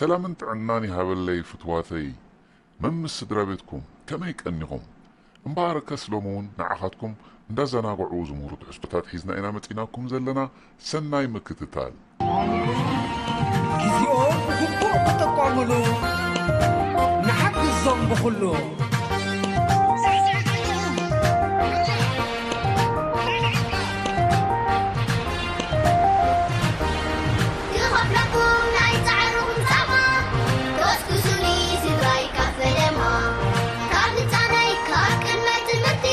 ሰላምን ጥዕናን ይሃበለይ ፍትዋተይ። መምስ ስድራ ቤትኩም ከመይ ቀኒኹም? እምበኣርከስ ሎሚ እውን ንዓኻትኩም እንዳዘናግዑ ዝምህሩ ትሕዝቶታት ሒዝና ኢና መጺናኩም ዘለና። ሰናይ ምክትታል። ግዜኦም ብግቡእ ክጥቀምሉ ንሓግዞም ብኹሉ። ክኸፍለኩም ናይ ጻዕርኹም ጻማ፣ ኮስኩሱኒ ስድራይ ካብ ፈለማ። ካብ ህጻነይ ካብ ቅድመ ትምህርቲ፣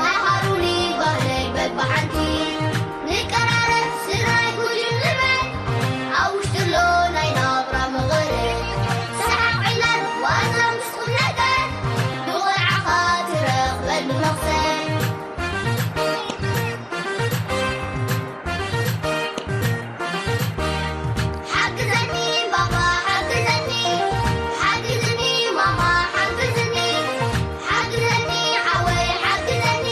መሃሩኒ ባህለይ በብሓንቲ። ንቀራረብ ስድራይ ጉጅም ንበል፣ ኣብ ውሽጢ ኣሎ ናይ ናብራ መቐረት። ሰሓቕ ዕላል ዋዛ ምስ ቁም ነገር፣ ንቖልዓኻ ትረኽበሉ መኽሰብ። ሓግዘኒ ባባ ሓግዘኒ፣ ሓግዝኒ ማማ ሓግዝኒ፣ ሓግዘኒ ሓወይ ሓግዘኒ፣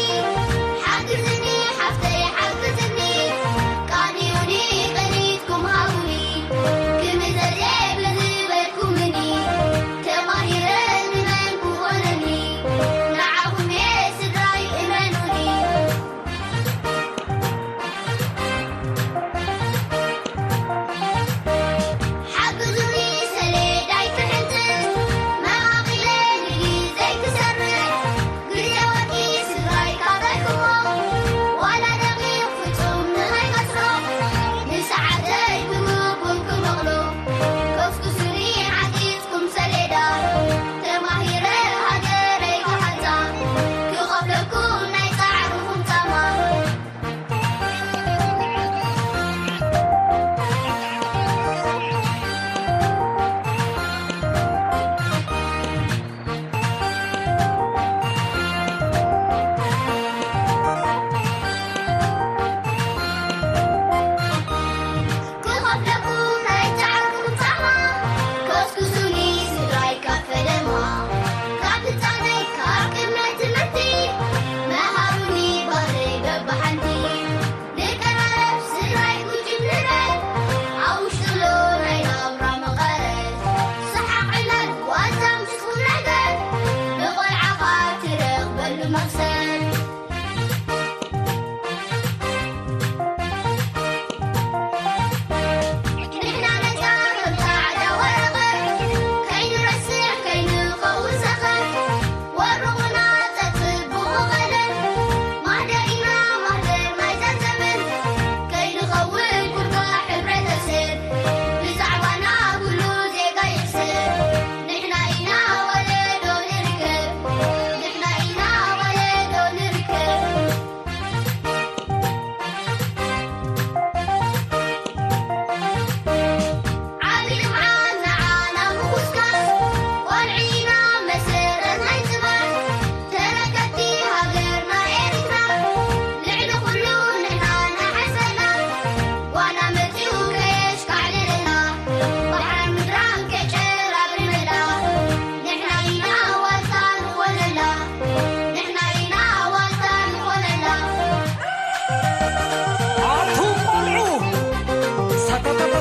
ሓግዝኒ ሓፍተይ ሓግዝኒ፣ ቃንዩኒ ቅኒትኩም ሃቡኒ፣ ክምዘዜ ብዝበልኩምኒ፣ ተማሂረ ንመን ክኾነኒ፣ ንዓኹም እየ ስድራይ እመኑኒ። ሓግዙኒ ሰሌዳይ ክሕንጽጽ፣ መቓቒለ ንግዜይ ክሰርሕ፣ ግዜ ወርቂ ስድራይ ካበልኩሞ፣ ዋላ ደቒቕ ፍጹም ንኸይከስሮ፣ ንሰዓተይ ብግቡእ ክመቕሎ፣ ኮስኩሱኒ ሓጊዝኩም ሰሌዳ፣ ተማሂረ ሃገረይ ክሓንጻ፣ ክኸፍለኩም ናይ ጻዕርኹም ጻማ። ክኸፍለኩም ናይ ጻዕርኩም ጻማ፣ ከስኩሱኒ ስድራይ ካብ ፈለማ። ካብ ህጻነይ ካብ ቅድመ ትምህርቲ፣ መሃሩኒ ባህለይ በብሓንቲ። ንቀራረብ ስድራይ ጉጅም ንበል፣ ኣብ ውሽጢ ኣሎ ናይ ናብራ መቐረት። ሰሓቕ ዕላል ዋዛ ምስ ቁም ነገር፣ ንቖልዓኻ ትረኽበሉ መኽሰብ። ንሕና ነጻ ከም ጻዕዳ ወረቐት፣ ከይንረስሕ ከይንኸውን ሰኸት፣ ወርቑና ጸጽብቑ ቀለም፣ ማህደር ኢና ማህደር ናይዛ ዘመን፣ ከይንኸውን ኩርባ ሕብረተሰብ፣ ብዛዕባና ኩሉ ዜጋ ይሕሰብ። ንሕና ኢና ወለዶ ንርከብ፣ ንሕና ኢና ወለዶ ንርከብ። ዓቢ ልምዓት ንዓና ምኹስካስ፣ ቆልዑ ኢና መሰረት ናይ ጽባሕ፣ ተረከብቲ ሃገርና ኤሪትራ። ልዕሊ ኩሉ ንሕና እናሓሰብና፣ ዋና መጺኡ ከየሽካዕልለና፣ ባሕራን ምድራን ከጨራርመላ፣ ንሕና ኢና ዋልታ ንኾነላ። ንሕና ኢና ዋልታ ንኾነላ። ኣቱም ቆልዑ፣ ሰቀጥ በሉ።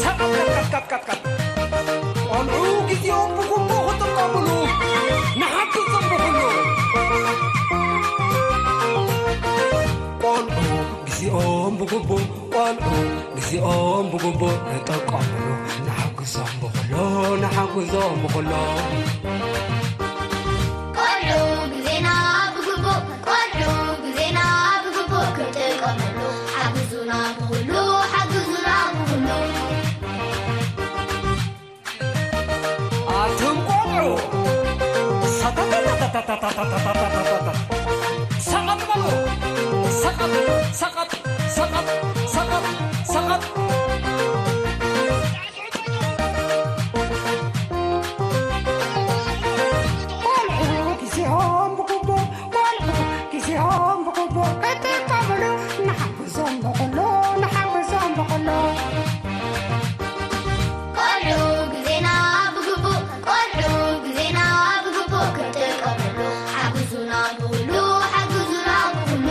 ሰቀጥ፣ ቀጥቀጥቀጥቀጥቀጥ። ቆልዑ ግዜኦም ብግቡእ ክጥቀምሉ ንሓግዞም ብኹሉ። ቆልዑ ግዜኦም ብግቡእ፣ ቆልዑ ግዜኦም ብግቡእ ክጥቀምሉ ንሓግዞም ብኹሉ፣ ንሓግዞም ብኹሉ። ቆልዑ ግዜና ብግቡእ፣ ቆልዑ ግዜና ብግቡእ ክንጥቀመሉ፣ ሓግዙና ብኹሉ፣ ሓግዙና ብኹሉ። ኣቱም ቆልዑ፣ ሰተተተተተተተተተተተተተተ። ሰቐጥ በሉ። ሰቐጥ፣ ሰቐጥ፣ ሰቐጥ፣ ሰቐጥ፣ ሰቐጥ። ቆልዑ ግዜኦም ብግቡእ፣ ቆልዑ ግዜኦም ብግቡእ ክጥቀምሉ፣ ንሓግዞም ብኹሉ፣ ንሓግዞም ብኹሉ። ቆልዑ ግዜና ብግቡእ፣ ቆልዑ ግዜና ብግቡእ ክንጥቀመሉ፣ ሓግዙና ብኹሉ፣ ሓግዙና ብኹሉ።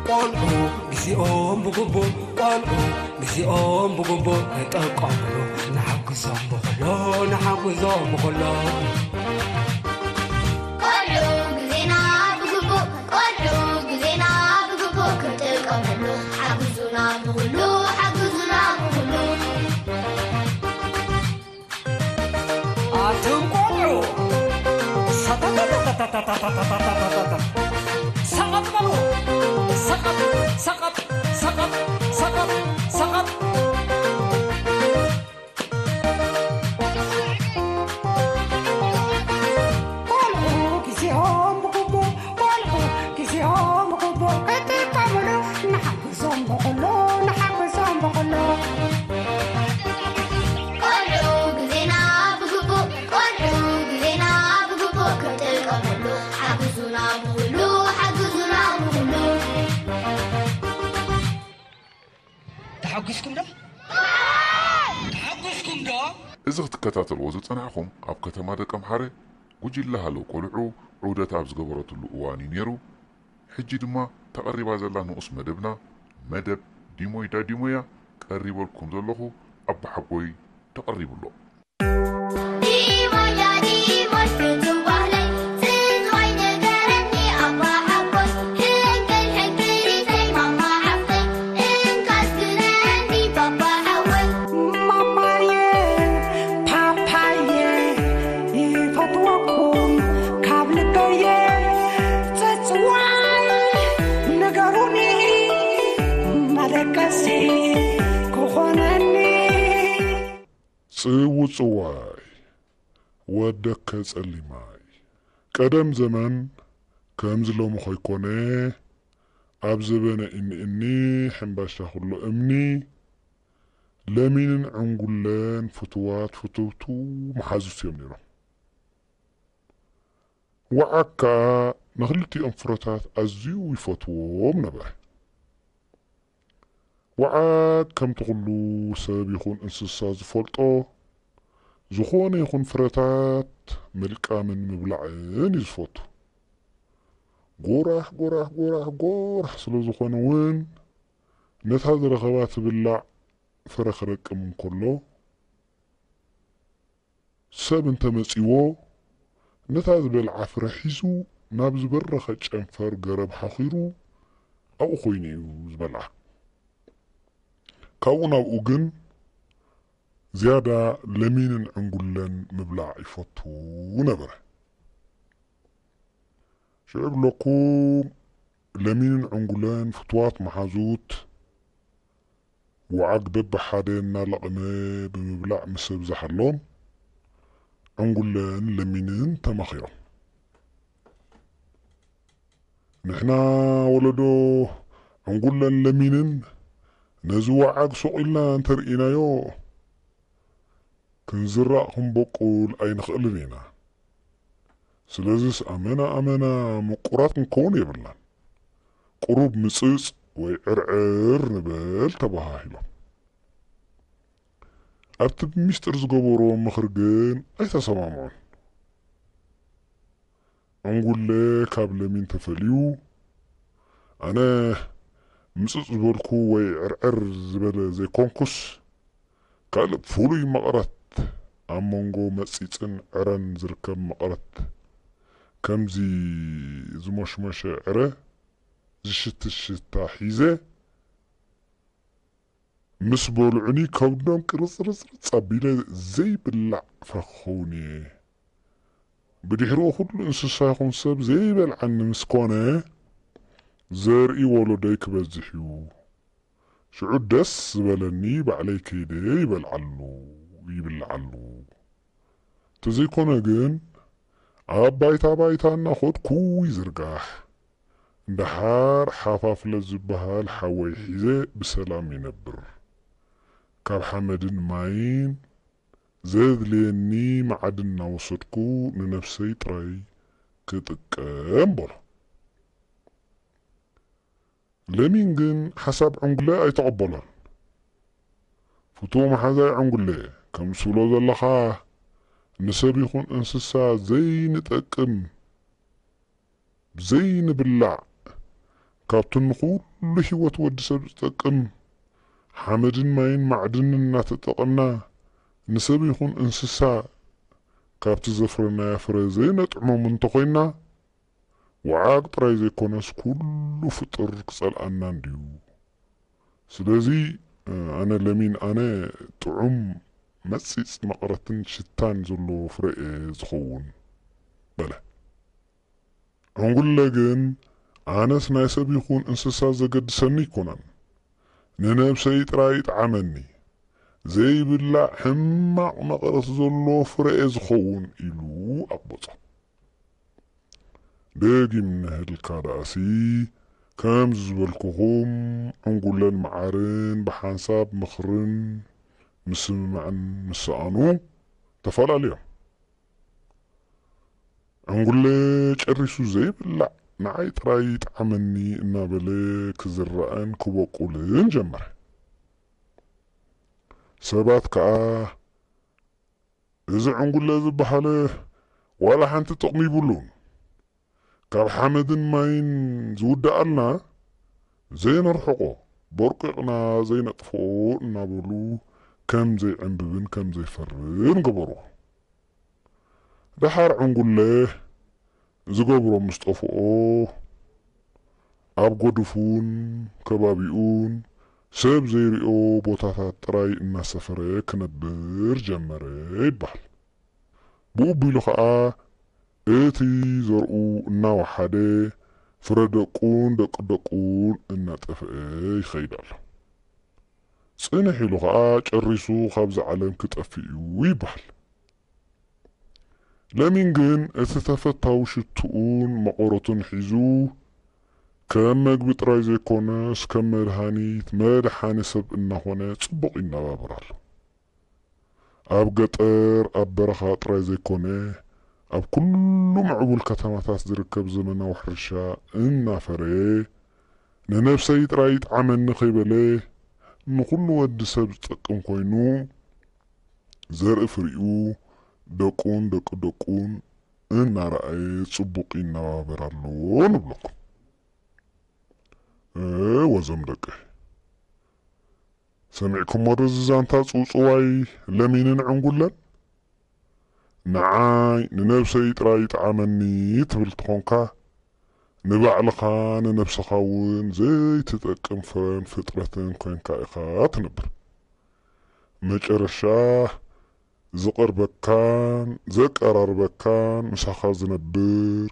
ቆልዑ ግዜኦም ብግቡእ፣ ቆልዑ ግዜኦም ብግቡእ ክጥቀምሉ ንሓግዞም ብኹሉ፣ ንሓግዞም ብኹሉ። ቆልዑ ግዜና ብግቡእ፣ ቆልዑ ግዜና ብግቡእ ክንጥቀመሉ፣ ሓግዙና ብኹሉ፣ ሓግዙና ብኹሉ። ኣቱም ቆልዑ፣ ሰተተተተተተተተተተተተ። ሰቐጥ በሉ። ሰቐጥ፣ ሰቐጥ፣ ሰቐጥ፣ ሰቐጥ፣ ሰቐጥ። ቆልዑ ግዜኦም ብግቡእ፣ ቆልዑ ግዜኦም ብግቡእ ክጥቀምሉ፣ ንሓግዞም ብኹሉ፣ ንሓግዞም ብኹሉ። ቆልዑ ግዜና ብግቡእ፣ ቆልዑ ግዜና ብግቡእ ክንጥቀመሉ፣ ሓግዙና ብኹሉ፣ ሓግዙና ብኹሉ። ተሓጉስኩም ዶ? ተሓጉስኩም ዶ? እዚ ክትከታተልዎ ዝጸናሕኹም ኣብ ከተማ ደቀምሓረ ጉጅለ ሃለው ቆልዑ ዑደት ኣብ ዝገበረትሉ እዋን እዩ ነይሩ። ሕጂ ድማ ተቐሪባ ዘላ ንኡስ መደብና፣ መደብ ዲሞይ ዳዲሞያ ቀሪበልኩም ዘለኹ ኣቦሓጎይ ተቐሪቡ ኣሎ። ዲሞይ ዳዲሞይ ፍቱው ባህለይ፣ ትዝዋይ ንገረኒ ኣቦሓጎይ፣ ሕንቅል ሕንቅሊተይ ማማ ሓፍተይ፣ እንካስ ግነኒ ባባ ሓወይ። ማማየ ፓፓየ ይፈትወኩም ካብ ልበየ፣ ጽጽዋይ ንገሩኒ መደቀሲ ክኾነኒ። ጽውጽዋይ ወደከ ጸሊማይ። ቀደም ዘመን ከምዚ ሎሚ ኸይኮነ፣ ኣብ ዘበነ እኒ እኒ ሕምባሻ ኩሎ እምኒ፣ ለሚንን ዕንጉለን ፍቱዋት ፍትውትው መሓዙት እዮም ነይሮም። ወዓግ ከኣ ንኽልቲኦም ፍረታት ኣዝዩ ይፈትዎም ነበረ። ወዓግ ከምቲ ኩሉ ሰብ ይኹን እንስሳ ዝፈልጦ፣ ዝኾነ ይኹን ፍረታት ምልቃምን ምብላዕን እዩ ዝፈቱ። ጎራሕ፣ ጎራሕ፣ ጎራሕ፣ ጎራሕ ስለ ዝኾነ እውን፣ ነታ ዝረኸባ ትብላዕ ፍረ ክረቅም እንከሎ፣ ሰብ እንተመጺዎ፣ ነታ ዝበልዓ ፍረ ሒዙ ናብ ዝበረኸ ጨንፈር ገረብ ሓኺሩ ኣብኡ ኮይኑ እዩ ዝበልዓ። ካብኡ ናብኡ ግን ዝያዳ ለሚንን ዕንጉለን ምብላዕ ይፈቱ ነበረ። ሽዑ ብለኩም ለሚንን ዕንጉለን ፍቱዋት መሓዙት፣ ወዓግ በብሓደ እናለቐመ ብምብላዕ ምስ ኣብዝሓሎም፣ ዕንጉለን ለሚንን ተማኺሮም። ንሕና ወለዶ ዕንጉለን ለሚንን ነዚ ወዓግ ሱቕ ኢልና እንተርኢናዮ፣ ክንዝራእ ክንበቁል ኣይንኽእልን ኢና። ስለዚስ ኣመና ኣመና ምቁራት ክንከውን የብልናን። ቁሩብ ምጽጽ ወይ ዕርዕር ንበል ተበሃሂሎም። ኣብቲ ብሚስጥር ዝገበርዎ ምኽሪ ግን ኣይተሰማምዑን። ዕንጉለ ካብ ለሚን ተፈልዩ፣ ኣነ ምጽጽ ዝበልኩ ወይ ዕርዕር ዝበለ ዘይኮንኩስ፣ ካልእ ፍሉይ መቐረት፣ ኣብ መንጎ መጺጽን ዕረን ዝርከብ መቐረት፣ ከምዚ ዝሞሽሞሸ ዕረ ዝሽትት ሽታ ሒዘ፣ ምስ በልዑኒ ከብዶም ቅርጽርጽርጽ ኣቢለ ዘይብላዕ ፍረ ክኸውን እየ። ብድሕሪኡ ኩሉ እንስሳ ይኹን ሰብ ዘይበልዓኒ ምስ ኮነ፣ ዘርኢ ወለዶይ ክበዝሕ እዩ። ሽዑ ደስ ዝበለኒ ባዕለይ ከይደ ይበልዓሉ፣ ይብልዓሉ። ተዘይኮነ ግን ኣብ ባይታ ባይታ እናኸድኩ ይዝርጋሕ። እንድሓር ሓፋፍለ ዝበሃል ሓወይ ሒዘ ብሰላም ይነብር። ካብ ሓመድን ማይን ዘድልየኒ መዓድን እናወሰድኩ ንነብሰይ ጥራይ ክጥቀም በሎ። ለሚን ግን ሓሳብ ዕንጉለ ኣይተቐበሎን። ፍቱው መሓዛይ ዕንጉለ፣ ከም ትብሎ ዘለኻ ንሰብ ይኹን እንስሳ ዘይንጠቅም፣ ዘይንብላዕ፣ ካብቲ ንኹሉ ህይወት ወዲ ሰብ ዝጠቅም ሓመድን ማይን ማዕድንን እናተጠቐምና፣ ንሰብ ይኹን እንስሳ ካብቲ ዘፍረናዮ ፍረ ዘይነጥዕሞም እንተኾይንና፣ ወዓግ ጥራይ ዘይኮነስ ኩሉ ፍጡር ክጸልኣና እንድዩ። ስለዚ፣ ኣነ ለሚን ኣነ ጥዑም መጺጽ መቐረትን ሽታን ዘለዎ ፍረ እየ ዝኸውን በለ። ዕንጉለ ግን ኣነስ ናይ ሰብ ይኹን እንስሳ ዘገድሰኒ ኣይኮነን፣ ንነብሰይ ጥራይ ይጥዓመኒ፣ ዘይብላዕ ሕማቕ መቐረት ዘለዎ ፍረ እየ ዝኸውን ኢሉ ኣቕበጾ። ደጊም ነህልካ ደኣሲ፣ ከምዚ ዝበልኩኹም ዕንጉለን መዓርን ብሓንሳብ ምኽርን ምስምማዕን ምስ ሰኣኑ ተፈላለዮም። ዕንጉለ ጨሪሱ ዘይብላዕ ንዓይ ጥራይ ይጥዓመኒ እናበለ ክዝራእን ክበቁልን ጀመረ። ሰባት ከኣ እዚ ዕንጉለ ዝበሃለ ዋላ ሓንቲ ጥቕሚ ይብሉን፣ ካብ ሓመድን ማይን ዝውድኣልና ዘይነርሕቖ፣ ቦርቂቕና ዘይነጥፍኦ እናበሉ ከም ዘይዕንብብን ከም ዘይፈርን ገበርዎ። ደሓር ዕንጉለ ዝገብሮ ምስ ጠፍኦ፣ ኣብ ጎድፉን ከባቢኡን ሰብ ዘይሪኦ ቦታታት ጥራይ እናሰፈረ ክነብር ጀመረ ይበሃል። ብኡ ኣቢሉ ኸኣ እቲ ዘርኡ እናወሓደ፣ ፍረ ደቁን ደቂ ደቁን እናጠፍአ ይኸይድ ኣሎ። ጽንሕ ኢሉ ኸኣ ጨሪሱ ካብዚ ዓለም ክጠፍእ እዩ ይበሃል። ለሚን ግን እቲ ተፈታዊ ሽትኡን መቐረቱን ሒዙ፣ ከም መግቢ ጥራይ ዘይኮነስ ከም መድሃኒት፣ መድሓኒ ሰብ እናኾነ ጽቡቕ ይነባበር ኣሎ። ኣብ ገጠር፣ ኣብ በረኻ ጥራይ ዘይኮነ፣ ኣብ ኩሉ ምዕቡል ከተማታት ዝርከብ ዘመናዊ ሕርሻ እናፈረየ፣ ንነብሰይ ጥራይ ይጥዓመኒ ከይበለ፣ ንኹሉ ወዲ ሰብ ዝጠቅም ኮይኑ፣ ዘርኢ ፍሪኡ፣ ደቁን ደቂ ደቁን እናረኣየ ጽቡቕ ይነባበር ኣሎ ንብለኩም። እወ፣ እዞም ደቀይ፣ ሰሚዕኩሞ ዶ እዚ ዛንታ ጽውጽዋይ ለሚንን ዕንጉለን? ንዓይ ንነብሰይ ጥራይ ይጥዓመኒ ትብል ተኾንካ፣ ንባዕልኻ ንነብስኻ እውን ዘይትጠቅም ፍረን ፍጥረትን ኮይንካ ኢኻ ትነብር። መጨረሻ ዝቐርበካን ዘቀራርበካን ምሳኻ ዝነብር፣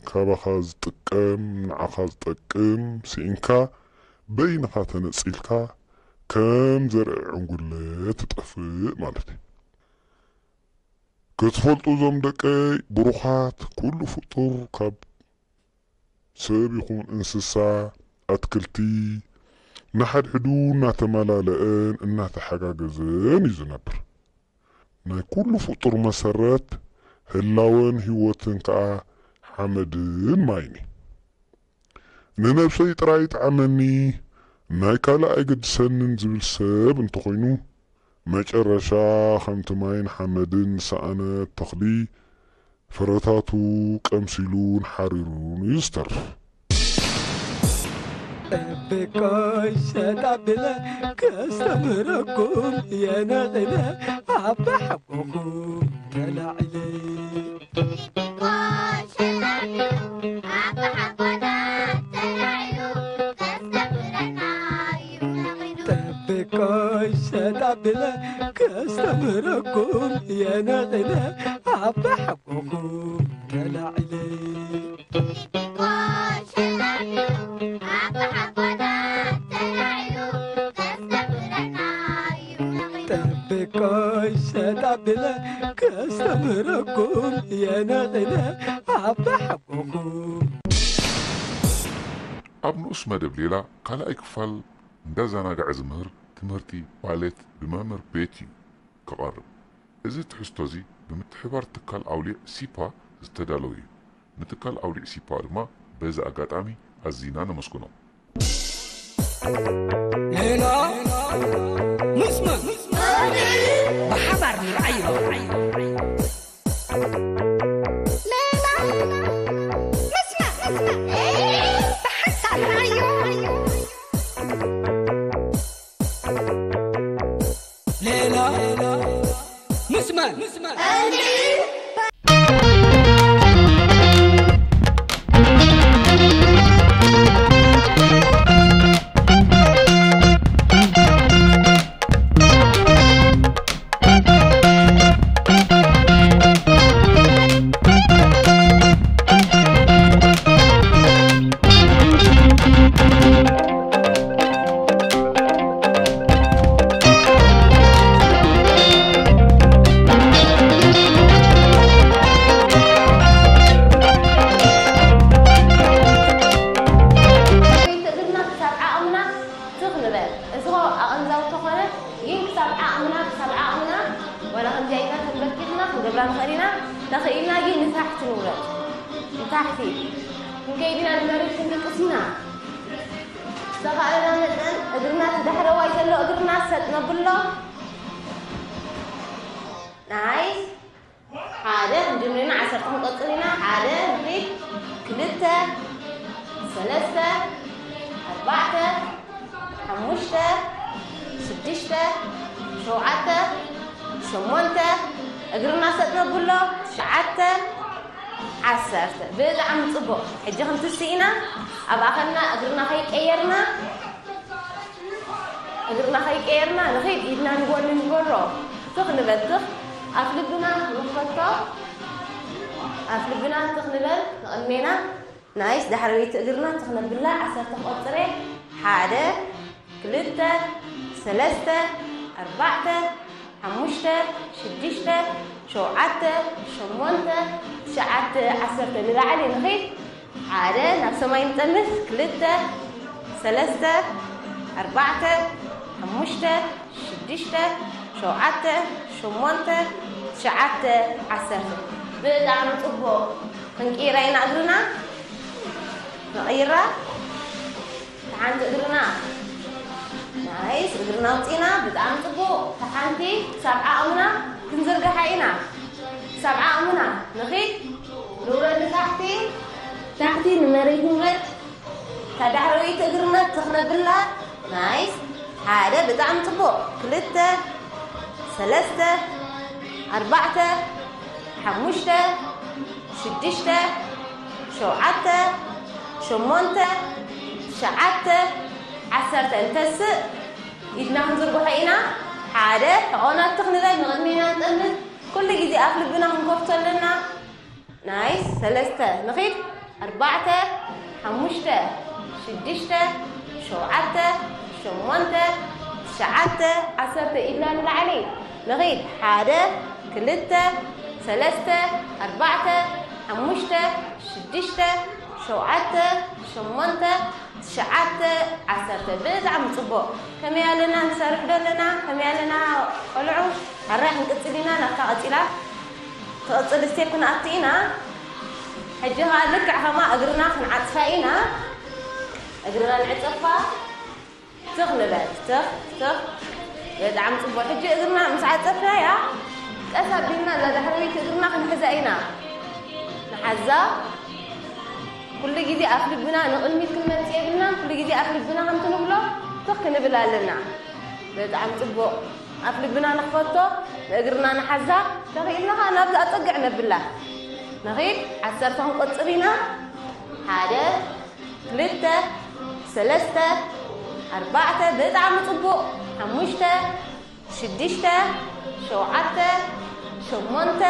ካባኻ ዝጥቀም፣ ንዓኻ ዝጠቅም ስኢንካ በይንኻ ተነጺልካ ከም ዘርኢ ዕንጉለ ትጠፍእ ማለት እዩ። ክትፈልጡ እዞም ደቀይ ብሩኻት፣ ኩሉ ፍጡር ካብ ሰብ ይኹን እንስሳ፣ ኣትክልቲ፣ ንሓድሕዱ እናተመላለአን እናተሓጋገዘን እዩ ዝነብር። ናይ ኩሉ ፍጡር መሰረት ህላወን ህይወትን ከኣ ሓመድን ማይን እዩ። ንነብሰይ ጥራይ ይጥዓመኒ፣ ናይ ካልእ ኣይገድሰንን ዝብል ሰብ እንተኾይኑ፣ መጨረሻ ከምቲ ማይን ሓመድን ዝሰኣነ ተኽሊ ፍረታቱ ቀምሲሉን ሓሪሩን እዩ ዝተርፍ። ብቆይ ሸጣ ብለ ከስተምረኩም የነቕለ ኣባ ሓጎኹም ተላዕለ። ብቆይ ሸጣ ብለ ከስተምረኩም የነቕለ ኣባ ሓጎኹም ተላዕለ። ጠብቆይ ሸጣ ብለ ከስተምረኩም የነቕለ ኣባ ሓጎኹም። ኣብ ንኡስ መደብ ሌላ ካልኣይ ክፋል እንዳዘናግዐ ዝምህር ትምህርቲ ባሌት ብመምህር ቤት እዩ ክቐርብ። እዚ ትሕዝቶ እዚ ብምትሕብባር ትካል ኣውሊዕ ሲፓ ዝተዳለወ እዩ። ንትካል ኣውሊዕ ሲፓ ድማ በዚ ኣጋጣሚ ኣዚና ነመስግኖም። ሌላ ምስመር ብሓባር ንርኣዮ። ሌላ ምስመር ብሓንሳብ ንርኣዮ። እግርና ክሳብ ዓቕምና ትኽ ንበል። እዚ ኸ ኣቐንዛው ተኾነ ግን ክሳብ ዓቕምና፣ ክሳብ ዓቕምና፣ ወላ ከምዚኣ ኢልና ተንበርኪኽና ክንገብራ ንኽእል ኢና። ተኽኢልና ግን ንታሕቲ ንውረድ። ንታሕቲ ክንከይድ ኢና፣ ንመሬት ክንድቅስ ኢና። ዝተኻእለና መጠን እግርና፣ እቲ ዳሕረዋይ ዘሎ እግርና ሰጥ ነብሎ። ናይስ። ሓደ ክንጅምር ኢና፣ ዓሰርተ ክንቆጽር ኢና። ሓደ ንኺድ፣ ክልተ፣ ሰለስተ፣ ኣርባዕተ፣ ሓሙሽተ፣ ሽዱሽተ፣ ሸውዓተ፣ ሸሞንተ፣ እግርና ሰጥ ነብሎ፣ ትሽዓተ፣ ዓሰርተ። ብጣዕሚ ጽቡቕ። ሕጂ ክንትስእ ኢና። ኣብ ኣኸልና እግርና ከይቀየርና፣ እግርና ከይቀየርና ንኺድ፣ ኢድና ንጎኒ ንገሮ። ትኽ ንበል፣ ትኽ። ኣፍ ልብና ንኽፈቶ። ኣፍ ልብና ትኽ ንበል፣ ንቕድሜና። ናይስ፣ ዳሕረወይቲ እግርና ትኽ ነብላ፣ ዓሰርተ ክቆጽር እየ። ሓደ፣ ክልተ፣ ሰለስተ፣ ኣርባዕተ፣ ሓሙሽተ፣ ሽዱሽተ፣ ሸውዓተ፣ ሸሞንተ፣ ትሽዓተ፣ ዓሰርተ። ንላዕሊ ንኺድ። ሓደ፣ ናብ ሰማይ ንጠምት። ክልተ፣ ሰለስተ፣ ኣርባዕተ፣ ሓሙሽተ፣ ሽዱሽተ፣ ሸውዓተ፣ ሸሞንተ፣ ትሽዓተ፣ ዓሰርተ። ብጣዕሚ ጽቡቕ። ክንቅይራ ኢና እግርና። ንቕይራ። ሓንቲ እግርና። ናይስ፣ እግርና ኣውፂና። ብጣዕሚ ጽቡቕ። ሓንቲ ክሳብ ዓቕምና ክንዝርግሓ ኢና። ክሳብ ዓቕምና ንኺድ። ንውረድ ንታሕቲ። ታሕቲ ንመሬት ንውረድ። እታ ዳሕረወይቲ እግርና ትኽነብላ። ናይስ። ሓደ፣ ብጣዕሚ ጽቡቕ። ክልተ፣ ሰለስተ፣ ኣርባዕተ፣ ሓሙሽተ፣ ሽዱሽተ፣ ሸውዓተ፣ ሸሞንተ፣ ትሽዓተ፣ ዓሰርተ። እንተስእ ኢድና ክንዝርግሖ ኢና። ሓደ፣ ሕቖና ትኽ ንበል፣ ንቕድሚና ንጠምት። ኩሉ ግዜ ኣፍ ልብና ክንከፍቶ ኣለና። ናይስ፣ ሰለስተ፣ ንኺድ። ኣርባዕተ፣ ሓሙሽተ፣ ሽዱሽተ፣ ሸውዓተ፣ ሸሞንተ፣ ትሽዓተ፣ ዓሰርተ። ኢድና ንላዕሊ። ንኺድ። ሓደ፣ ክልተ፣ ሰለስተ፣ ኣርባዕተ፣ ሓሙሽተ፣ ሽዱሽተ፣ ሸውዓተ፣ ሸሞንተ፣ ትሽዓተ፣ ዓሰርተ። ብጣዕሚ ጽቡቕ። ከመይ ኣለና? ንሰርሕ ዶ ኣለና? ከመይ ኣለና ቆልዑ? ኣራይ ክንቅጽል ኢና። ናብታ ቀጺላ ትቕጽል ስቴፕ ክንኣቱ ኢና። ሕጂ ኸኣ ልክዕ ከማ እግርና ክንዓጽፋ ኢና። እግርና ንዕጸፋ። ትኽ ንበል። ትኽ፣ ትኽ። ብጣዕሚ ጽቡቕ። ሕጂ እግርና ምስ ዓጸፍናያ፣ ቀስ ኣቢልና እዛ ዳሕረወይቲ እግርና ክንሕዛ ኢና። ንሓዛ። ኩሉ ግዜ ኣፍ ልብና ንቕድሚት ክንመጽእ የብልናን። ኩሉ ግዜ ኣፍ ልብና ከምቲ ንብሎ ትኽ ክንብል ኣለና። ብጣዕሚ ጽቡቕ። ኣፍ ልብና ንኽፈቶ፣ ንእግርና ንሓዛ። ተኽኢልና ኸኣ ናብዛ ኣጸግዕ ነብላ። ንኺድ፣ ዓሰርተ ክንቆጽር ኢና። ሓደ፣ ክልተ፣ ሰለስተ፣ ኣርባዕተ፣ ብጣዕሚ ጽቡቕ። ሓሙሽተ፣ ሽዱሽተ፣ ሸውዓተ፣ ሸሞንተ፣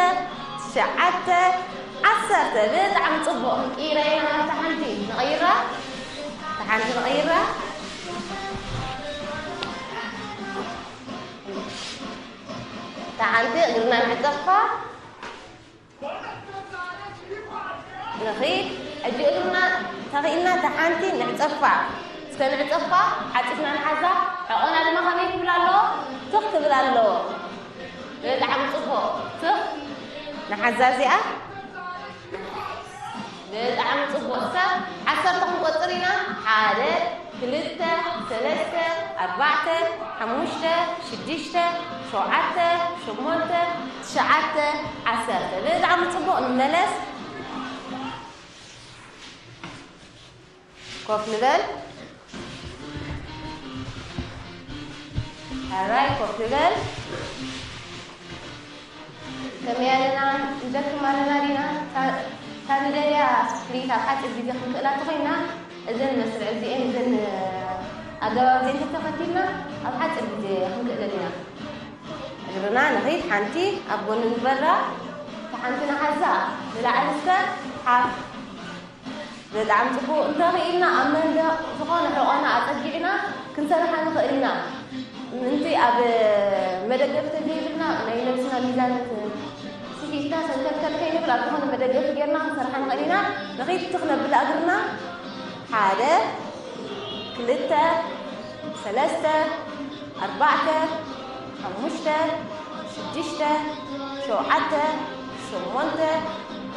ትሽዓተ፣ ዓሰርተ። ብጣዕሚ ጽቡቕ። ክንቅይራ ኢና ናብታ ሓንቲ። ንቐይራ? እታ ሓንቲ ንቐይራ? እታ ሓንቲ እግርና ንዕጸፋ። ንኺድ። ሕጂ እግርና ተኽኢልና እታ ሓንቲ ንዕጸፋ። እስከ ንዕጸፋ፣ ዓጺፍና ንሓዛ። ሕቖና ድማ ከመይ ክብል ኣለዎ? ትኽ ክብል ኣለዎ። ብጣዕሚ ጽቡቕ። ትኽ። ንሓዛ እዚኣ። ብጣዕሚ ጽቡቕ። እስከ ዓሰርተ ክንቆጽር ኢና። ሓደ፣ ክልተ፣ ሰለስተ፣ ኣርባዕተ፣ ሓሙሽተ፣ ሽዱሽተ፣ ሸውዓተ፣ ሸሞንተ፣ ትሽዓተ፣ ዓሰርተ። ብጣዕሚ ጽቡቕ። ንመለስ። ኮፍ ንበል። ሕራይ ኮፍ ንበል። ከመይ ኣለና? ንደክም ኣለና ዲና? እታ ንደልያ ክፍሊት ኣብ ሓፂር ግዜ ክንክእላ ተኾይና፣ እዘን መስርዕ እዚኤን፣ እዘን ኣገባብ እዚኤን ተተኸቲልና፣ ኣብ ሓፂር ግዜ ክንክእለን ኢና። እግርና ንኺድ፣ ሓንቲ ኣብ ጎኒ ንግበራ፣ እታ ሓንቲ ንሓዛ፣ ንላዕሊ እስከ ሓፍ። ብጣዕሚ ጽቡቕ። እንተኽኢልና ኣብ መንደቕ ዝኾነ ሕቖና ኣጸጊዕና ክንሰርሓ ንኽእል ኢና። ምእንቲ ኣብ መደገፊ ተዘይብልና ናይ ነብስና ሚዛን ስሒትና ሰንከልከል ከይንብል ኣብ ዝኾነ መደገፊ ጌርና ክንሰርሓ ንኽእል ኢና። ንኺድ ትኽ ነብል እግርና። ሓደ፣ ክልተ፣ ሰለስተ፣ ኣርባዕተ፣ ሓሙሽተ፣ ሽዱሽተ፣ ሸውዓተ፣ ሸሞንተ፣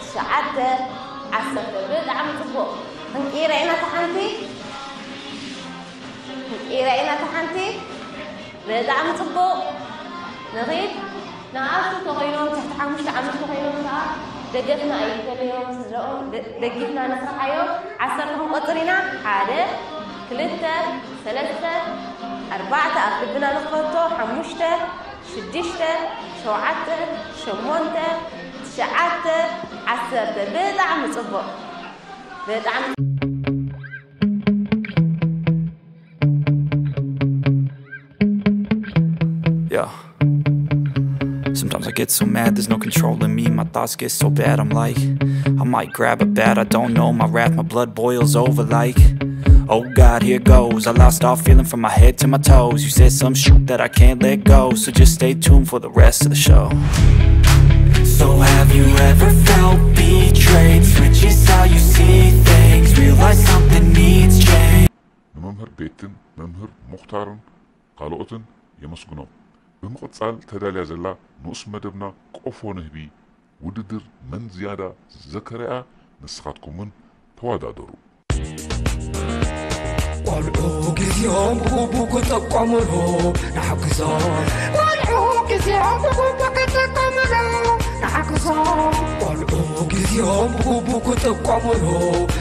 ትሽዓተ፣ ዓሰርተ። ብጣዕሚ ጽቡቕ። ክንቅይራ ኢና እታ ሓንቲ። ክንቅይራ ኢና እታ ሓንቲ። ብጣዕሚ ጽቡቕ። ንኺድ። ንኣሽቱ ተኾይኖም፣ ትሕቲ ሓሙሽተ ዓመት ተኾይኖም ከኣ ደገፍና ኣይንፈለዮም፣ ስድራኦም ደ-፣ ደጊፍና ነስርሓዮ። ዓሰርተ ክንቆጽር ኢና። ሓደ፣ ክልተ፣ ሰለስተ፣ ኣርባዕተ፣ ኣፍ ልብና ንኽፈቶ፣ ሓሙሽተ፣ ሽዱሽተ፣ ሸውዓተ፣ ሸሞንተ፣ ትሽዓተ፣ ዓሰርተ። ብጣዕሚ ጽቡቕ። ብጣዕሚ Yeah. Sometimes I get so mad, there's no controlling me. My thoughts get so bad, I'm like, I might grab a bat, I don't know my wrath. My blood boils over like, oh God, here goes. I lost all feeling from my head to my toes. You said some shit that I can't let go, so just stay tuned for the rest of the show. So have you ever felt betrayed? Switches how you see things. Realize something needs change. ንመምህር ቤትን መምህር ሙኽታርን ካልኦትን የመስግኖም። ብምቕጻል ተዳልያ ዘላ ንኡስ መደብና ቆፎ ንህቢ ውድድር መን ዝያዳ ዘከረያ፣ ንስኻትኩምውን ተወዳደሩ። ቆልዑ ግዜኦም ብግቡእ ክጥቀሙሉ ንሓግዞም። ቆልዑ ግዜኦም ብግቡእ ክጥቀሙሉ ንሓግዞም። ቆልዑ ግዜኦም ብግቡእ ክጥቀሙሉ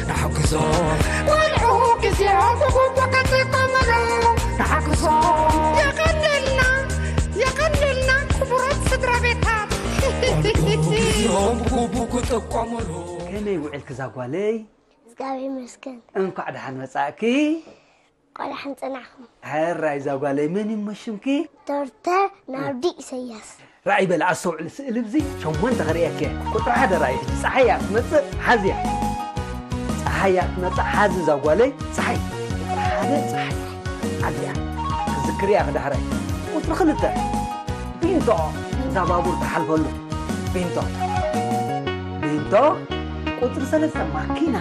ንሓግዞም። ቆልዑ ግዜኦም ብግቡእ ክጥቀሙሉ ንሓግዞም። የቐንየልና፣ የቐንየልና ክቡራት ስድራ ቤታት። ቆልዑ ግዜኦም ብግቡእ ክጥቀሙሉ። ከመይ ውዕልኪ እዛ ጓለይ? እግዚኣብሔር ይመስገን። እንኳዕ ደሓን መጻእኪ። እንኳዕ ደሓን ጸናሕኩም። ሕራይ እዛ ጓለይ፣ መን እዩ እሞ ሽምኪ? ዶክተር ናርዲ ኢሰያስ። ራእይ በለ፣ ኣስተውዕሊ፣ ስእሊ ኣብዚ ሸሞንተ ክርእየኪ እየ። ቁጽሪ ሓደ ራእይ፣ ሕጂ ጸሓይ እያ ትመጽእ፣ ሓዝያ። ጸሓይ እያ ትመጽእ፣ ሓዚ እዛ ጓለይ፣ ጸሓይ። ቁጽሪ ሓደ ጸሓይ። ዓድያ። ክዝክር እያ ክዳሕረይ። ቁጽሪ ክልተ ቢንቶ፣ እዛ ባቡር ትሓልፈሉ። ቢንቶ። ቢንቶ። ቁጽሪ ሰለስተ ማኪና።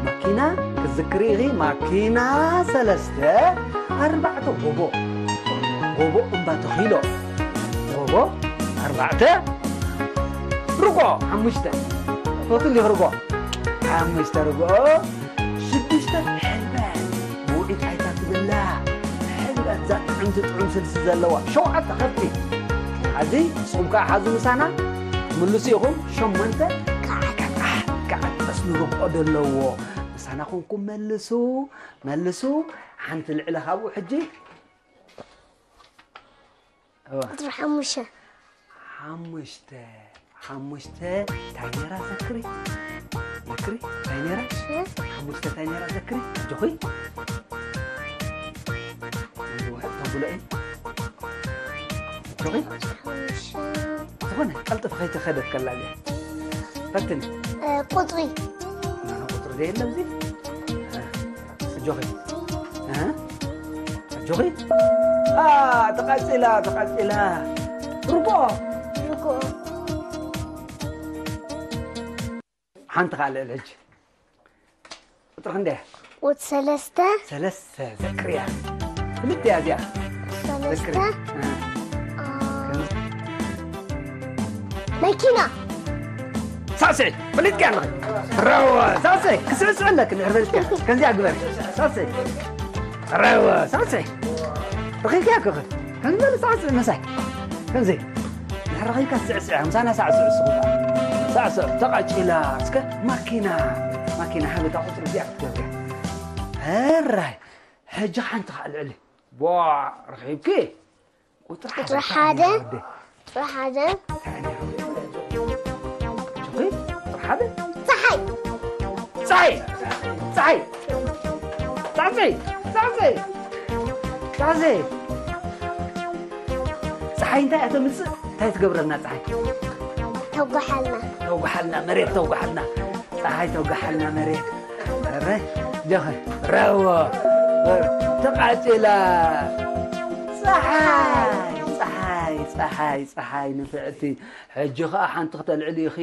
ማኪና፣ ክዝክር ኢኺ፣ ማኪና ሰለስተ፣ ኣርባዕተ ጎቦ። ጎቦ እምባ ተኺሎ። ጎቦ፣ ኣርባዕተ ርጎ፣ ሓሙሽተ። ፈቱ እንዲኺ ርጎ። ሓሙሽተ ርጎ። ሽዱሽተ፣ ሕልበት። ብውዒት ኣይታ ትብላዕ። ሕልበት፣ እዛ ጥዕምቲ ጥዑም ስልሲ ዘለዋ። ሸውዓተ፣ ከብቲ። ሕዚ ንስኹም ከኣ ሓዙ ምሳና። ትምልሱ ኢኹም። ሸሞንተ፣ ከዓት፣ ከዓት፣ ከዓት፣ ጠስሚ ርብቆ ዘለዎ። ምሳና ኮንኩም መልሱ፣ መልሱ። ሓንቲ ልዕለ ካብኡ ሕጂ። እዋ። ቁጽሪ ሓሙሽተ። ሓሙሽተ፣ ሓሙሽተ፣ እንታይ ነይራ ዘክሪ? ዘክሪ፣ እንታይ ነይራ? እ? ሓሙሽተ እንታይ ነይራ ዘክሪ? ጆኺ? ውሕድ ተብሎ እዩ። ጆኺ? ሓሙሽተ። ዝኾነ ቀልጥፍ ከይተኸደት ከላ እዚኣ። ፈትኒ። እ፣ ቁጽሪ። ኖ፣ ኖ፣ ቁጽሪ ዘየለ ኣብዚ። እ። ኣጆኺ። እ? ኣጆኺ። ኣ፣ ተቓጺላ፣ ተቓጺላ። ርግኦ። ርግኦ። ሓንቲ ኻልእ ሕጂ። ቁጽሪ ክንደይ እያ? ቁጽሪ ሰለስተ። ሰለስተ፣ ዘክርያ። ክልተ እያ እዚኣ። ሰለስተ። ዘክሪ። እ። ኣ። ከም መኪና። ሳዕስዒ፣ ፈሊጥኪ ኣለኺ። ረወ፣ ሳዕስዒ፣ ክስዕስዕ ኣለኪ፣ ድሕሪ ፈሊጥኪ። ከምዚኣ ግበሪ። ሳዕስዒ። ረወ፣ ሳዕስዒ። ረኺብኪያ ከ? ከምዚ በሊ ሳዕስዒ ምሳይ። ከምዚ። ድሕሪ ረኺብካ ስዕስዕ፣ ምሳና ሳዕስዕ እስኹም ከኣ። ሳዕስዕ፣ ተቓጭላ፣ እስከ ማኪና። ማኪና፣ ሃበታ ቁጽሪ እዚኣ ክትገብሪ። ሕራይ፣ ሕጂ ሓንቲ ከኣ ልዕሊ። ቧዕ፣ ረኺብኪ? ቁጽሪ ቁጽሪ ሓደ ሓደ። ወዲ። ቁጽሪ ሓደ። ሓደ ጸሓይ። ጸሓይ። ጸሓይ። ጸሓይ። ጸሓይ። ጸሓይ። ጸሓይ እንታይ እያ ተምጽእ? እንታይ ትገብረልና ጸሓይ? ተጓሓልና። ተጓሓልና፣ መሬት ተጓሓልና። ጸሓይ ተጓሓልና መሬት። ረ-፣ ጆኸ፣ ረዎ። ተቓጺላ። ጸሓይ፣ ጸሓይ፣ ጸሓይ፣ ጸሓይ ንፍዕቲ። ሕጂ ኸኣ ሓንቲ ክተልዕሊ ኢኺ።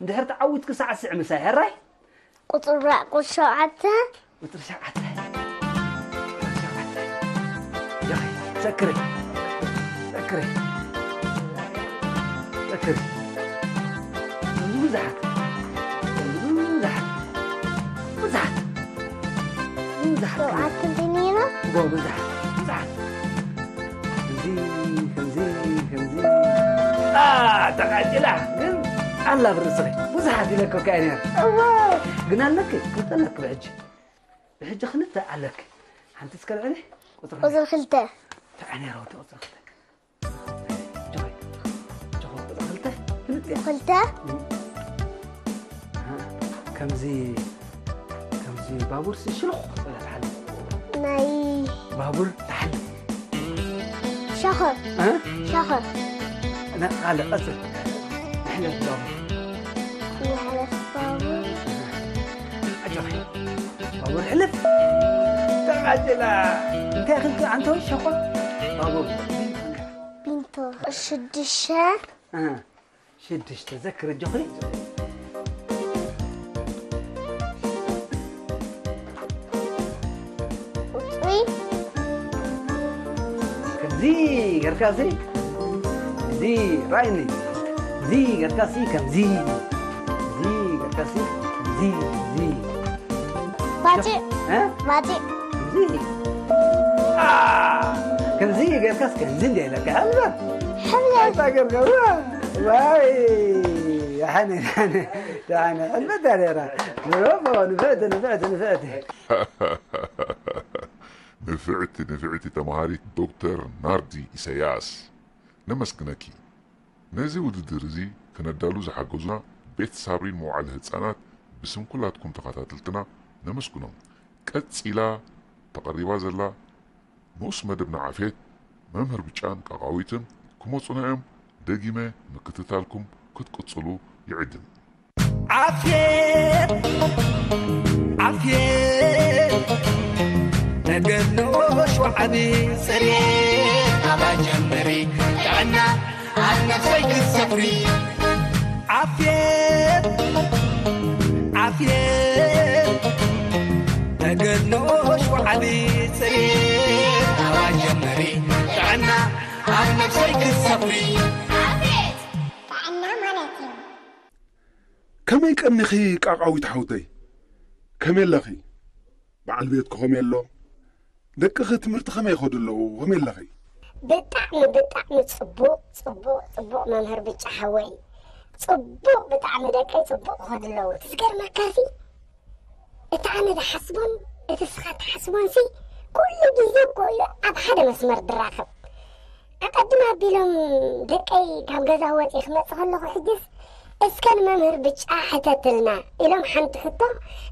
እንድሕር ተዓዊትኪ ሳዕስዒ ምሳይ፣ ሕራይ? ቁጽሪ ቁጽሪ ሸውዓተ። ቁጽሪ ሸውዓተ። ቁጽሪ ሸውዓተ። ጆኸ፣ ሰክሪ። ሰክሪ። ሰክሪ። ብዙሓት። ብዙሓት። ብዙሓት። ብዙሓት። ሸውዓተ እንተ ነይሩ? ጎ-፣ ብዙሓት። ብዙሓት። ከምዚ፣ ከምዚ፣ ከምዚ። ኣ፣ ተቓጭላ። ግን ኣላ ብርእስኺ። ብዙሓት ኢለኮ እኮ እየ ነይረ። እወ። ግን ኣለኪ፣ ክልተ ኣለኪ ብሕጂ። ብሕጂ ክልተ ኣለኪ። ሓንቲ እስከ ልዕሊ ቁጽሪ ቁጽሪ ክልተ። ተዓኔ ራውቲ ቁጽሪ ክልተ። ጆኸ፣ ጆኸ፣ ቁጽሪ ክልተ። ክልተ። ክልተ። ከምዚ፣ ከምዚ ባቡር ሲ ሽሉኽ ክትበላ ትሓልፍ። ናይ ባቡር ትሓልፍ። ሸኸር። እ? ሸኸር። ና፣ ቃለ፣ ቀጽል። ንሕለፍ ባቡር። ንሕለፍ ባቡር። ኣጆኺ። ባቡር ሕልፍ። ተቓጭላ። እንታይ ክንክ ኣንተ ወይ ሸኾር? ባቡር። ቢንቶ። ሽድሸ። እ። ሽዱሽተ ዘክር ኣጆኺ። ቁጽሪ። ከምዚ ጌርካ እዚ፣ እዚ ራእይኒ። እዚ ጌርካ እዚ ከምዚ። እዚ ጌርካ እዚ ከምዚ፣ እዚ። ባጭ። እ? ባጭ። ከምዚ። አ፣ ከምዚ ጌርካስ ከምዚ እንደ ኢለካ ሕልበት። ሕልበት። ኣታ ጌርካ፣ ዋ፣ ዋይ። ደሓነ፣ ደሓነ፣ ደሓነ። ሕልበት ዳ ነይራ። ብሮቦ፣ ንፍዕቲ፣ ንፍዕቲ፣ ንፍዕቲ። ንፍዕቲ፣ ንፍዕቲ ተማሃሪት ዶክተር ናርዲ ኢሳያስ፣ ነመስግነኪ። ነዚ ውድድር እዚ ክነዳሉ ዝሓገዙና ቤት ሳብሪን መውዓሊ ህጻናት ብስም ኩላትኩም ተኸታተልትና ነመስግኖም። ቀጺላ ተቐሪባ ዘላ ንኡስ መደብና ዓፌት መምህር ብጫን ቃቓዊትን ክመጹና እዮም። ደጊመ ምክትታልኩም ክትቅጽሉ ይዕድም። ዓፍየት፣ ዓፍየት፣ ተገኖ ሸውዓቢ ጽሬት፣ ኣባ ጀምሪ ጥዕና ኣብ ነፍሰይ ክትሰፍሪ። ዓፍየት፣ ዓፍየት፣ ተገኖ ሸውዓቢ ጽሬት፣ ኣባ ጀምሪ ጥዕና ኣብ ነፍሰይ ክትሰፍሪ። ዓፍየት፣ ጥዕና ማለት እዩ። ከመይ ቀኒኺ ቃቃዊት ሓውተይ? ከመይ ኣለኺ? በዓል ቤትኪ ከመይ ኣሎ? ደቅኺ ትምህርቲ ከመይ ይኸዱ ኣለዉ? ከመይ ኣለኺ? ብጣዕሚ፣ ብጣዕሚ ጽቡቕ፣ ጽቡቕ፣ ጽቡቕ መምህር ብጫ ሓወይ። ጽቡቕ፣ ብጣዕሚ ደቀይ ጽቡቕ ይኸዱ ኣለዉ። እቲ ዝገርመካሲ፣ እቲ ኣነ ዝሓስቦን እቲ ንስኻ ትሓስቦንሲ ኩሉ ግዜ እኮ እዩ ኣብ ሓደ መስመር ዝራኸብ። ኣቐድም ኣቢሎም ደቀይ ካብ ገዛ ወፂእ ክመፅእ ከለኹ ሕጅስ እስከ ንመምህር ብጫ ሕተትልና ኢሎም ሓንቲ ሕቶ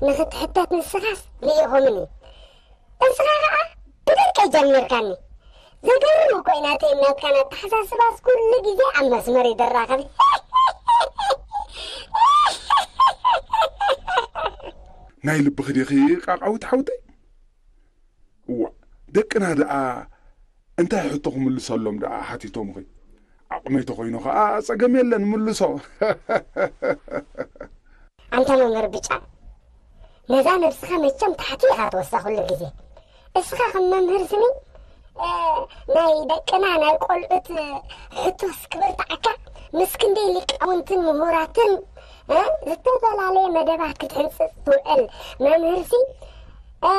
ንኽትሕተት ንስኻስ ልኢኾምኒ። እስኻ ኸዓ ብደቀይ ጀሚርካኒ። ዘገርም እኮ እዩ ናተይ ናትካን ኣተሓሳስባስ ኩሉ ግዜ ኣብ መስመር እዩ ዝራኸብ። ናይ ልብኺ ዲኺ ቃቃዊት ሓውተይ? እዋ፣ ደቅና ደኣ እንታይ ሕቶ ክምልሰሎም ደኣ ሓቲቶምኺ? ዓቕመይ ተኾይኑ ኸኣ ጸገም የለን፣ ምልሶ። ኣንታ መምህር ብጫ፣ ነዛ ነብስኻ መቸም ታሕቲ ኢኻ ትወስዳ ኩሉ ግዜ። እስኻ ከም መምህር ስኒ፣ እ፣ ናይ ደቅና ናይ ቆልዑት ሕቶስ ክብርትዓካ ምስ ክንደይ ሊቃውንትን ምሁራትን፣ እ፣ ዝተፈላለየ መደባት ክትሕንጽጽ ትውዕል መምህርሲ፣ እ፣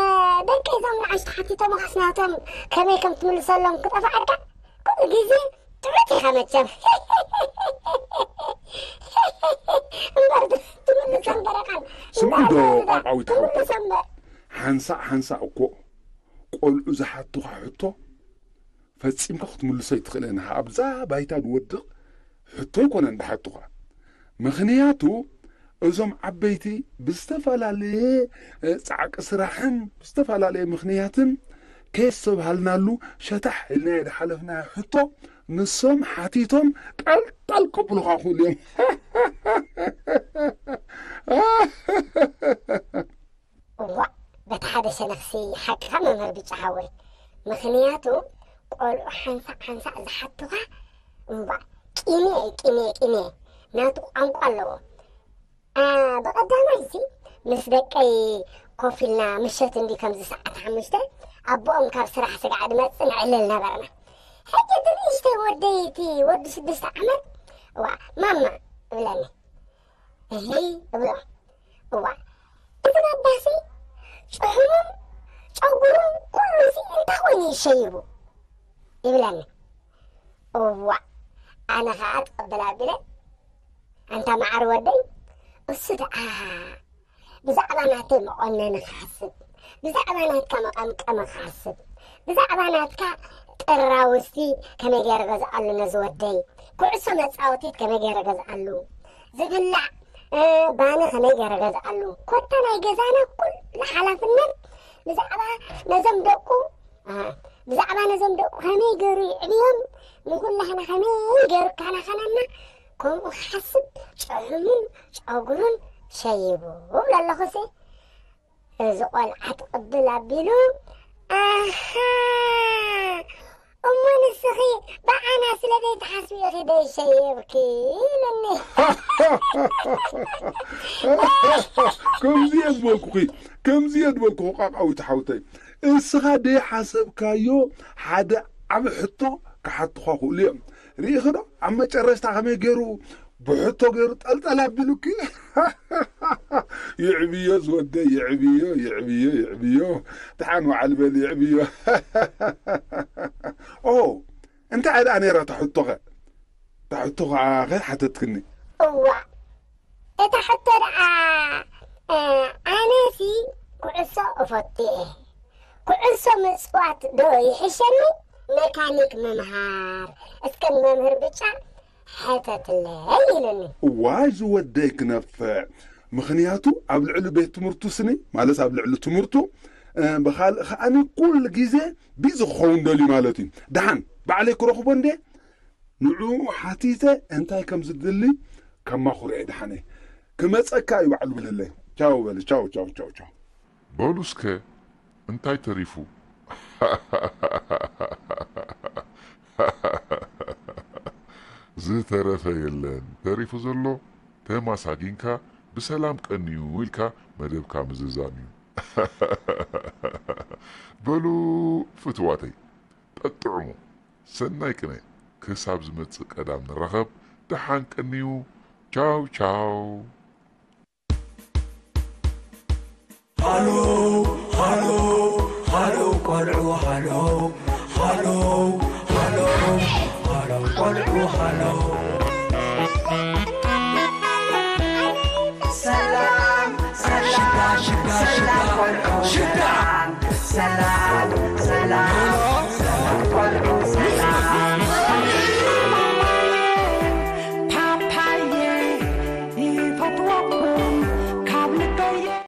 ደቂ እዞም ንኣሽቱ ሓቲቶምኻስ ናቶም ከመይ ከም ትምልሰሎም ክጠፍኣካ ኩሉ ግዜ ትሑት ኢኻ መቸም። እምበር ትምልሶም ደረቓን ስምዒ ዶ እንዳበላ ቃቃዊት ሓውተይ? ትምልሶም ዶ? ሓንሳእ ሓንሳእ እኮ ቆልዑ ዝሓቱኻ ሕቶ ፈጺምካ ክትምልሶ ኣይትኽእልን ኢኻ። ኣብዛ ባይታ ዝወድቕ ሕቶ ኣይኮነን ዝሓቱኻ። ምኽንያቱ እዞም ዓበይቲ ብዝተፈላለየ ጻዕቂ ስራሕን ብዝተፈላለየ ምኽንያትን ከየስተብሃልናሉ ሸታሕ ኢልናዮ ዝሓለፍናዮ ሕቶ ንሶም ሓቲቶም ጣልጣል ከብሉኻ ክእሉ እዮም። እዋእ፣ በቲ ሓደ ሸነኽሲ ሓቅኻ መምህር ብጫ ሓወይ። ምኽንያቱ ቆልዑ ሓንሳእ ሓንሳእ ዝሓቱኻ እምባ ቂኔ ቂኔ ቂኔ ናቱ ቋንቋ ኣለዎ። ብቐዳማይ ሲ ምስ ደቀይ ኮፍ ኢልና ምሸት እንዲ ከምዚ ሰዓት ሓሙሽተ ኣቦኦም ካብ ስራሕ ስጋዕ ድመጽእ ንዕልል ነበርና። ሕጂ እቲ ንእሽተይ ወደይ እቲ ወዲ ሽዱሽተ ዓመት እዋ ማማ እብለኒ። እሂ እብሎ እዋ እቲ ባባሲ ጭሕሙን ጨጉሩን ኩሉ ሲ እንታይ ኮይኑ ይሸይቡ ይብለኒ። እዋ ኣነ ኸዓ ትቐበል ኣቢለ ኣንታ መዓር ወደይ እሱ ደኣ ብዛዕባ ናተይ መቆነኒ ክሓስብ ብዛዕባ ናትካ መቐምቀሚ ክሓስብ ብዛዕባ ናትካ ጥራውስቲ ከመይ ገይረ ገዝኣሉ ነዚ ወደይ ኩዕሶ መፃወቲት ከመይ ገይረ ገዝኣሉ ዝብላዕ ባኒ ከመይ ገይረ ገዝኣሉ ኮታ ናይ ገዛና ኩሉ ሓላፍነት ብዛዕባ ነዞም ደቁ ብዛዕባ ነዞም ደቁ ከመይ ገይሩ ይዕብዮም ንኩላህና ከመይ ገይሩ ካናኸነና ከምኡ ክሓስብ ጨሕሙን ጨጉሩን ሸይቡ እብሎ ኣለኹ ሲ እዚ ቆልዓ ትቕብል ኣቢሉ ኣሃ እሞ ንስኺ ብዓና ስለ ዘይትሓስቢ ኢኺ ደይሸይብኪ ኢሉኒ። ከምዚ እየ ዝበልኩኺ ከምዚ እየ ዝበልኩኺ ቃቃዊት ሓውተይ እስኻ ደይሓሰብካዮ ሓደ ዓብ ሕቶ ክሓቱኻ ክእሉ እዮም ርኢኺ ዶ ኣብ መጨረሽታ ከመይ ገይሩ ብሕቶ ገይሩ ጠልጠል ኣቢሉኪ ይዕብዮ ዝወደ ይዕብዮ ይዕብዮ ይዕብዮ ድሓን ዋዓል በል ይዕብዮ ኦ እንታይ ደኣ ነይራ ታሕቶኸ ታሕቶኸ ከይሓተትክኒ እዋ እታ ሕቶ ደኣ ኣነሲ ኩዕሶ እፈቱ እየ ኩዕሶ ምፅዋት ዶ ይሕሸኒ መካኒክ ምምሃር እስከ መምህር ብጫ ሕተትለይ ኢሉኒ። እዋይ ዝወደይ ክነፍዕ ምኽንያቱ ኣብ ልዕሊ ቤት ትምህርቱ ስኒ ማለት ኣብ ልዕሊ ትምህርቱ ብኻልእ ከዓኒ ኩሉ ግዜ ቢዚ ክኸውን ደልዩ ማለት እዩ። ደሓን ባዕለይ ክረኽቦ እንደ ንዕኡ ሓቲተ እንታይ ከም ዝድሊ ከማኹርኤ ደሓነ ክመፀካ እዩ ባዕሉ ብለለይ። ቻው በሊ ቻው ቻው ቻው ቻው። በሉ እስከ እንታይ ተሪፉ? ዝተረፈ የለን። ተሪፉ ዘሎ ተማሳጊንካ ብሰላም ቀንዩ ኢልካ መደብካ ምዝዛም እዩ። በሉ ፍትዋተይ ጠጥዕሙ። ሰናይ ቅነ ክሳብ ዝመጽእ ቀዳም ንራኸብ። ደሓን ቀንዩ። ቻው ቻው። ሃሎ ሃሎ ሃሎ ቆልዑ ሃሎ ሃሎ ሃሎ ሃሎ ቆልዑ ሃሎ ሰላም ሰላም ሽታ ሽታ ሽታ ሰላም ሰላም